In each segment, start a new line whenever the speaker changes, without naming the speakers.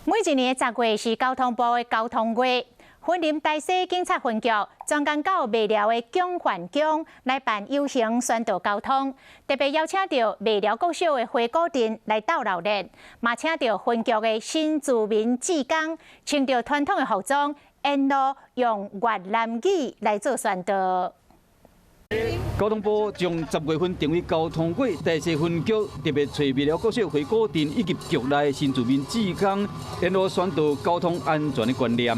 每一年10月是交通部的交通月，雲林大溪警察分局專工到麥寮的蔣范宮來辦遊行宣導交通，特別邀請著麥寮國小的花果陣來鬥鬧熱，嘛請著分局的新住民志工穿著傳統的服裝，沿路用越南語來做宣導。
交通部將10月份定為交通月，大溪分局特別揣麥寮國小花果陣以及局內新住民志工，沿路宣導交通安全的觀念。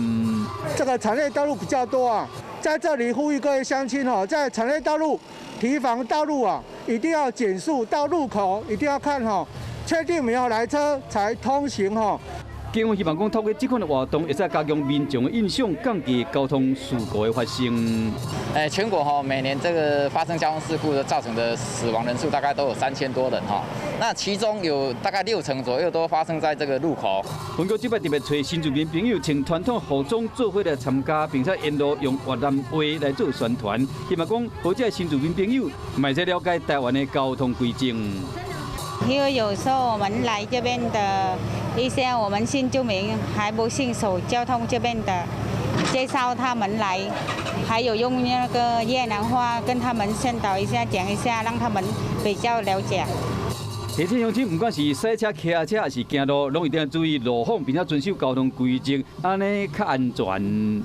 這個產業道路比較多啊，在這裡呼籲各位鄉親吼，在產業道路提防道路啊，一定要減速，到路口一定要看吼，確定沒有來車才通行吼。
警方希望講透過這款的活動，會使加強民眾的印象，降低交通事故的發生。
全國哈每年這個發生交通事故的造成的死亡人數大概都有3000多人哈，那其中有大概6成左右都發生在這個路口。
分局這擺特別揣新住民朋友穿傳統服裝做伙來參加，並且沿路用越南話來做宣傳，希望講予這新住民朋友嘛會使了解台灣的交通規則。
因為有時候我們來這邊的一些我們新住民還不清楚交通這邊的，介紹他們來，還有用那個越南話跟他們宣導一下，講一下，讓他們比較了解。
提醒鄉親，不管是駛車、騎車還是行路，攏一定要注意路況，並且遵守交通規則，按呢較安全。